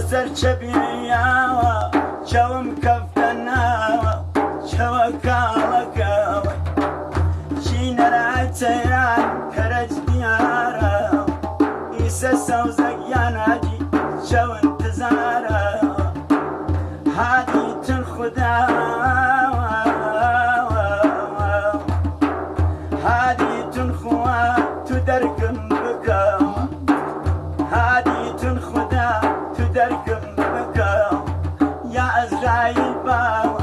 وەسەر چەبیاوە چەوم کەفتە ناوە چەوە کاڵەکەوە چینەرا تەیران کەرەج دیارە ئیسە سەوزە گیاناجی چەو انتظارە هادیتن خودا هادیتن خوا تو دەرکم بکە هادیتن خودا تو دەرکم بکە یا ئەزرائیل باوە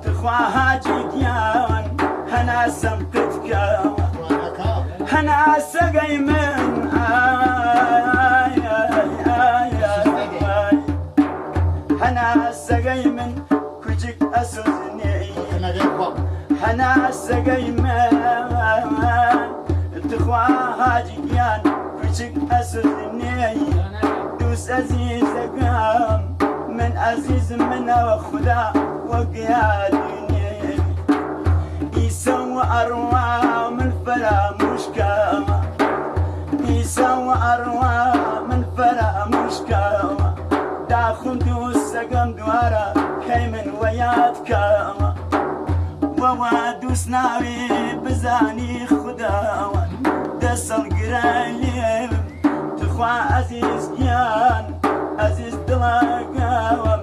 تخوا حاجی گیان هەناسەم قتکە هەناسەگەی من ئای ئای ئای ئای هەناسەگەی من کوچک ئەسوزنێ هەناسەگەی من تخوا حاجی گیان کوچک ئەسوزنێ دووس ئەزیزەکەم من ئەزیز منەوە خودا وەک یادینێ ئیسە و ئەڕوا من فەراموشکەمە ئیسە و ئەڕوا من فەراموشکەمە داخم دووسەکەم دوارە کەی من وەیاد کەمە وەوا دووس ناوی بزانی خوداوە دەسەڵ گرای لێم تخوا ئەزیز گیان ئەزیز دڵەگەوەم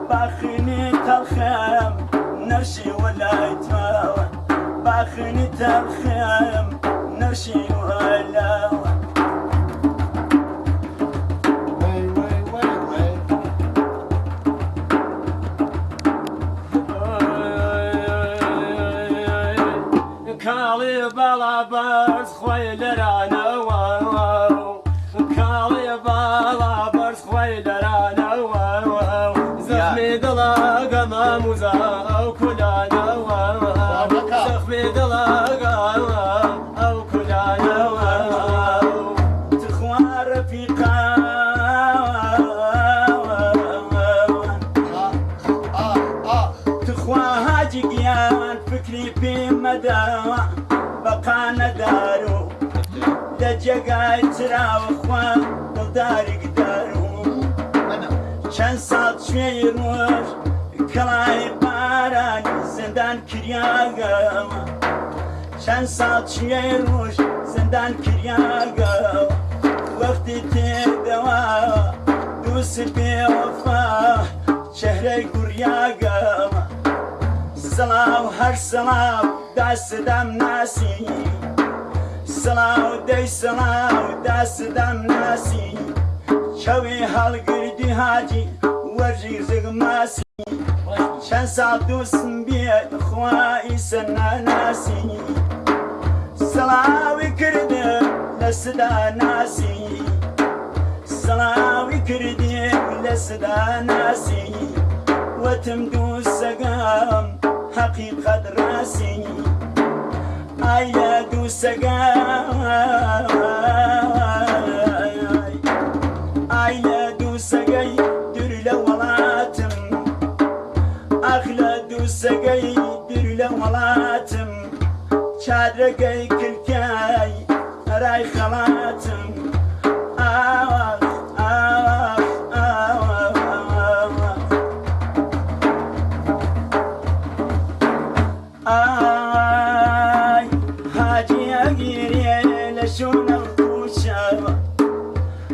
باخینی تەڵخەم نەرشی وەلای تواوە باخینی تەڵخەم نەرشی وەلاوە. کاڵێ باڵا بەرز خۆی لەرانەوە کاڵێ باڵا بەرز خۆی لەرانەوە زەخمی دڵەگەمە موزا ئەو کولانەوە زەخمی دڵەگەمە ئەو کولانەوە تخوا ڕەفیقا تخوا حاجی گیان فکری پێ مەدەوە بەقا نەدارو لە جێگای چراوە خوا دڵدارێک دارو چەند ساڵ چوێی ڕۆژ کەڵای بارانی زندان کریاگەوە چەند ساڵ چوێی ڕۆژ زندان کریاگەوە وەختی تێدەوە دووس بێوەفا چهرەی گوڕیاگەوە سڵاو هەر سڵاو داسدام ناسی سڵاو دەی سڵاو داسدام ناسی چەوی هەڵگردی حاجی وەرژی زگماسی چەند ساڵ دووسم بێت خوا ئیسە ناناسی سڵاوی کردم لە سدا ناسی سڵاوی کردیم لە سدا ناسی وتم دووسەگەم حەقیقەت ڕاسی ئای لە دووسەگەم ئای لە دووسەگەی دوور لە وڵاتم ئاخ لە دووسەگەی دوور لە وڵاتم چادرەکەی کلکای ئەرای خەڵاتم ئاخ ئاخ ئاخ ئای حاجی ئەگیرێ لە شوون ئەو کوچە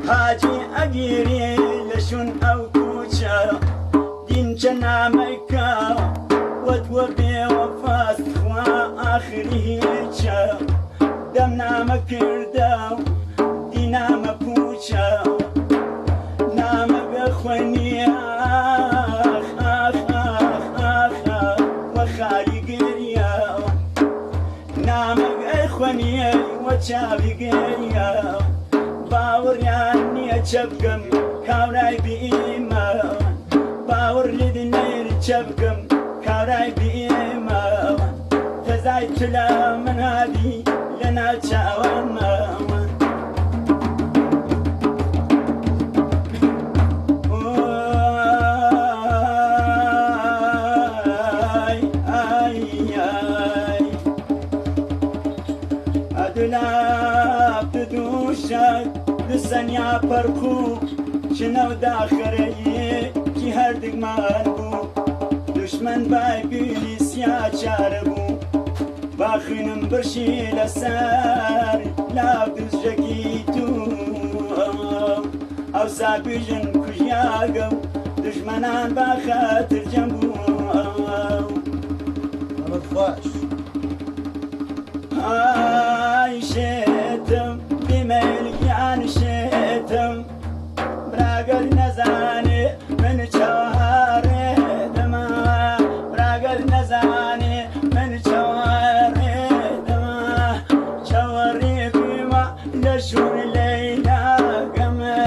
حاجی ئەگیرێ لە شوون ئەو کوچە دینچە نامەکە وەتوە بێوەفاس خوا ئاخری هیچە دەم نامە کردە دی نامە پوچە نامە بخوێنی ئاخ ئاخ ئاخ ئاخ وە خالی گریاوە نامە خوێنی وە چاوی گریاوە باوەڕیان نییە چە بکەم کاورای بی ئیمان باوەڕ لید نەیر چە بکەم کاورای بی ئیمان تەزای تلە من هادی لە ناچاوەمە. ئای ئای ئای ئەدولاب دووشەک دوسەنیا پەرخوو چنەو داخەرەیی کی هەردگمان بوو دوشمن بای بیلی سیا چارە بوو با خوینم برشی لەسەر لاو دزژەکی تو ئەوسا بیژن کوژیاگە و دژمنان با خاتر جەم بوو. دەمت خۆش. ئای شێتم بیمەیل گیان شێتم براگەر نەزانێ من چاوەڕێ دەما براگەر نەزانێ من چاوەڕێ دەما چاوەڕێ بیمە لە شوون لەیلاگەمە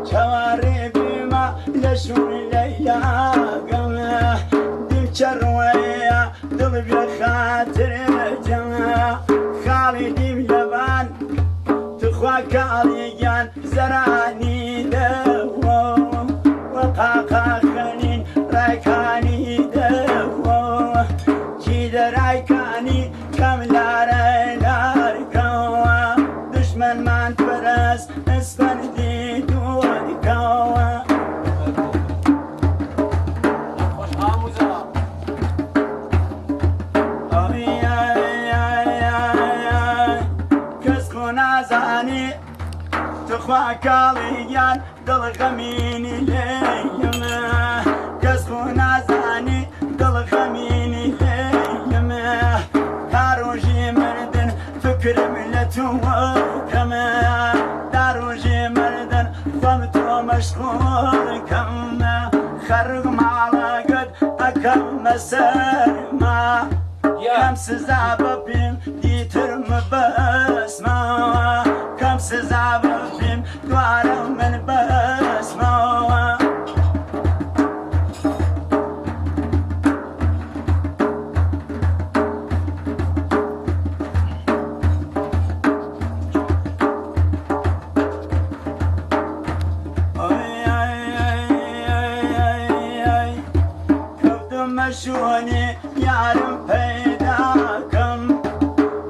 چاوەڕێ بیمە لە شوون لەیلاگەمە دیم چەڕوەیە دڵ بێ خاتر جەمە خاڵی دیم لەبان تخوا کاڵی گیان زەرانی دەوە وە قاقا خەنین ڕایکانی دەوە چی دەرایکانی کەم لارە لارکەوە دشمنمان پەرست ئەسپەندی دوودکەوە. خۆش ئاموزا. ئای ئای ئای ئای کەس خۆ نازانی تخوا کاڵی گیان دڵ غەمینی لێیمە کەس خۆ نازانی دڵ غەمینی لێیمە تا ڕۆژی مردن فکرم لە تۆ کەمە تا ڕۆژی مردن خۆم تۆ مەشغوڵ کەمە خەرگ ماڵەکەت ئەکەمە سەرما کەم سزا بەپیم دیترم بەسمە کەم سزا بەپیم دوارە من بەسمەوە. ئای ئای ئای ئای ئای کەفتمە شوێنێ یارم پەیدا کەم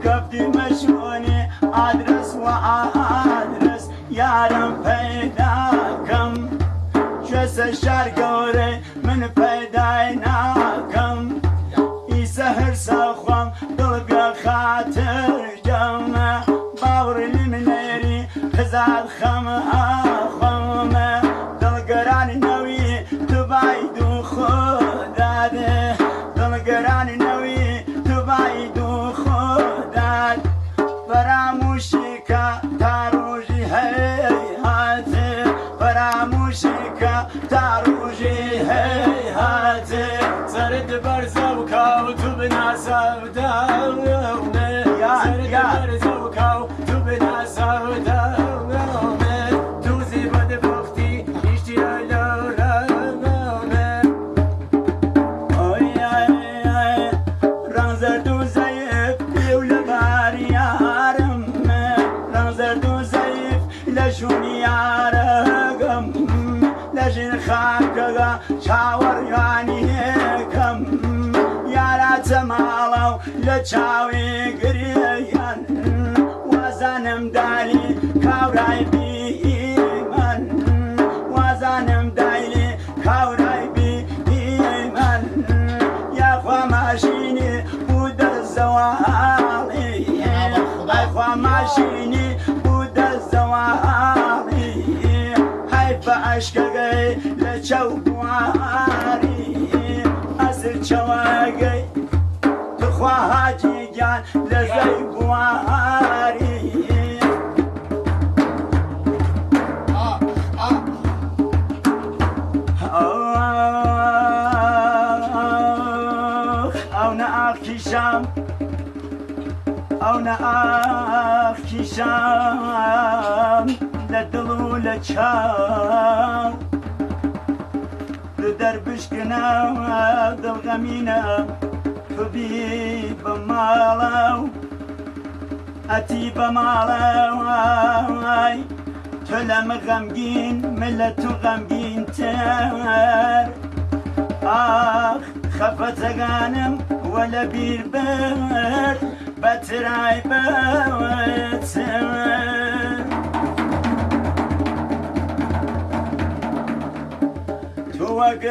کەفتیمە شوێنێ ئادرس وە ئادرس یارم پەیدا کەم کوێسە شار گەورەی من پەیدای ناکەم ئیسە هرسە خۆم دڵ بێ خاتر جەمە باوەڕ لیم نێری خزات خەم ئاخۆمە دڵگەران نەوی تو باید و خوداد دڵگەران نەوی تو باید و خوداد فەراموشی کە تا ڕۆژی هەیهات فەراموشی کە تا ڕۆژی هەیهات سەرت بەرزە و کاو تو بناسە داومێ سەرت بەرزە و کاو تو بناسە داومێ توزی بەدبەختی نیشتی لەورەمێ. ئای ئای ئای ڕەنگ زەرد و زەیف لێو لە باری یارم ڕەنگ زەرد و زەیف لە شوونی یارەگەم لە ژیر خاکەگە چاوەڕیانی یەکەم یاراتە ماڵە و لە چاوی گریان وازانم دالی کاورای بیمن وازانم دایلی کاورای بیمن یاخوا ماشینی بوو دەزەواڵی ئایخوا ماشینی بوو دەزەواڵی حەیفە ئەشکەگەی لە چەو بواری ئەسر چەوەگەی تخوا حاجی گیان لە زەی بواری. ئەو نە ئاخ کیشام ئەو نە ئاخ کیشام لە دڵ و لە چاو دەربشکنە دڵغەمینە تو بی بە ماڵە و ئەتی بە ماڵەوەی تۆ لەم غەمگین من لە تو غەمگین تر ئاخ خەفەتەکانم وە لە بیر برد بەترای بەوتر. وەک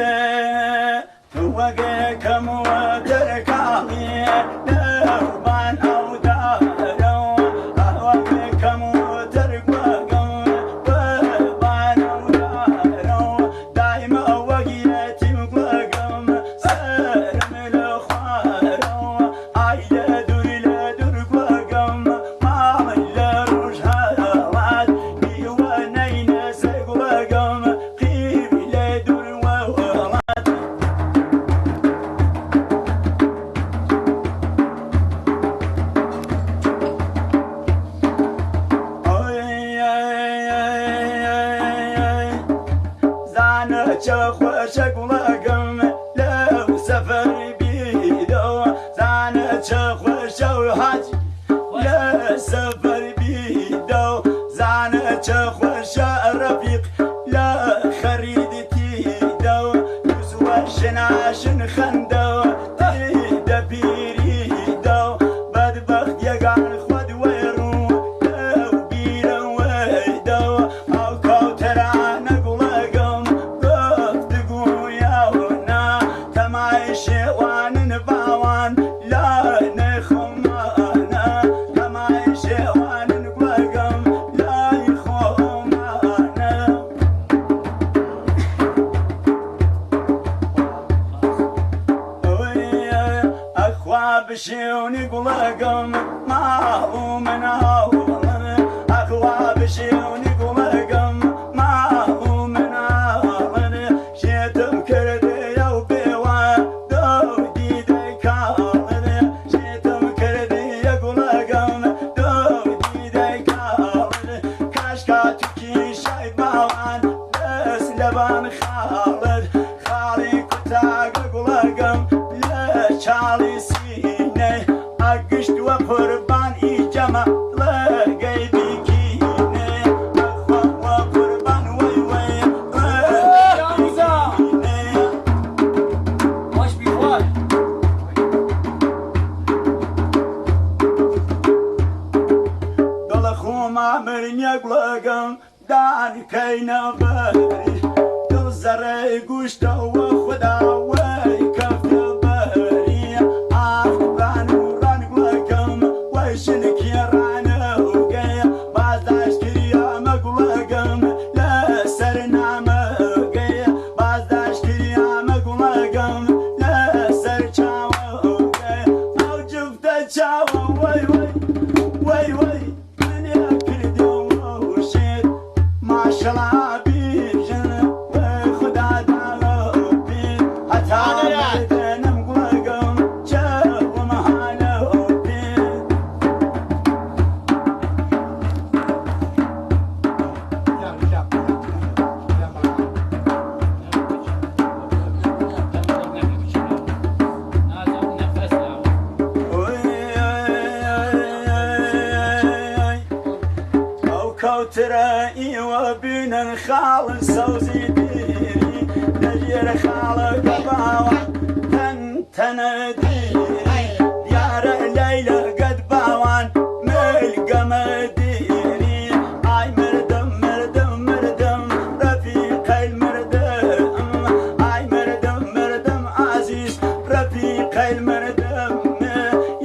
وەک کەم و تەرکاڵی لەوبان ئەو دارەوە وەک کەم و تەرگوەگەم بان ئەو دارەوە دایمە وەک یەتیم گوەگەم سەرم لە خوارەوە ئای لە دوور لە دوور گوەگەم ماڵ لە ڕۆژ هەڵات دیوانەی نەسەر گوڵەگەم قیری لە دوور وڵات. زانە چە خۆشە گوڵەگەم لەو سەفەر بیدەوە زانە چە خۆشە و حاجی لە سەفەر بیدەوە زانە چە خۆشە ڕەفیق لە خەریدتیدەوە دوزوە شناشن خەندەوە دیدە پیریدەوە بەدبەخت یەگان خۆت وەیڕوو لەو بیرەوەیدەوە ئەو کەوتەرانە گوڵەگەم گفتگویاونا تەمای شێوانن باوان لا نەخۆمانە تەمای شێوانن گوڵەگەم لای خۆمانە. ئەخوا بشێونی گوڵەگەم ماڵ و مناڵم ئەخوا بشێونی گوڵەگەم ماڵ و مناڵن شێتم کردەیە و پێوە دەو دیدەی کاڵن شێتم کردەیە گوڵەگەم دەو دیدەی کاڵن کاشکا توکیشای باوان دەست لەبان خاڵت خاڵی کوتاگە گوڵەگەم لە چاڵی سینەی ئەگشت وە قوربان ئی جەمە ڵەگەی بیکینێ ئەخوا وە قوربان وەی وەی يا موسى ڵەگەی خوش بی خوش. دڵ خۆما مرنیە گوڵەگەم دانکەینە بەری دڵ زەڕەی گوشتەوە خوددا وەی کەفتە بەری ئاخ ڕان و ڕان گوڵەگەم وەی شنکی ڕانەوگەی بازداشتکریامە گوڵەگەم لەسەر نامەگەی بازداشتکریامە گوڵەگەم لەسەر چاوەگەی ئەو جفتە چاوە وەی وەی وەی وەی منێ کردەوە شێت ماشەڵا بیژن وەی خودا داوە پێ هەتا مردنم گوڵەگەم چاوم هالەو پێ. ئەو کەوترە ئیوە بینن خاڵ سەوزی دیری لەژێر خاڵەکە باوە تەن تەنە دیری دیارە لەیلە گەت باوان ملگەمە دیری ئای مردم مردم مردم ڕەفیقەیل مردم ئای مردم مردم عزیز ڕەفیقەیل مردم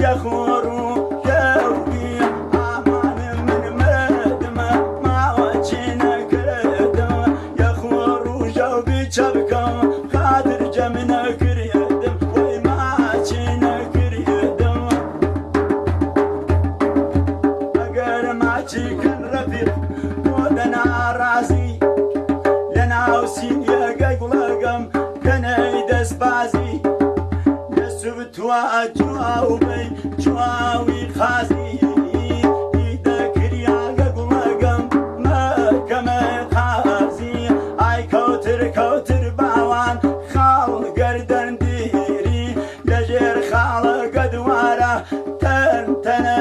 یەخۆڕ و دەوبی ئامان من مردم ماوە چی نەکردم یەخۆڕ و ژەوبی چە بکەم خاتر جەم نەکردم وەی ماچی نەکردم ئەگەر ماچی کەن ڕەفیق بۆ دەناڕازی لە ناو سینیەگەی گوڵەگەم کەنەی دەستبازی لە سوبتوە جواو بەی جواوی قازی دەکریاگە گوڵەگەم مەکەمە قازی ئای کەوتر کەوتر باوان خاڵ گەردەن دیری لەژێر خاڵەکە دوارە تەن تەنە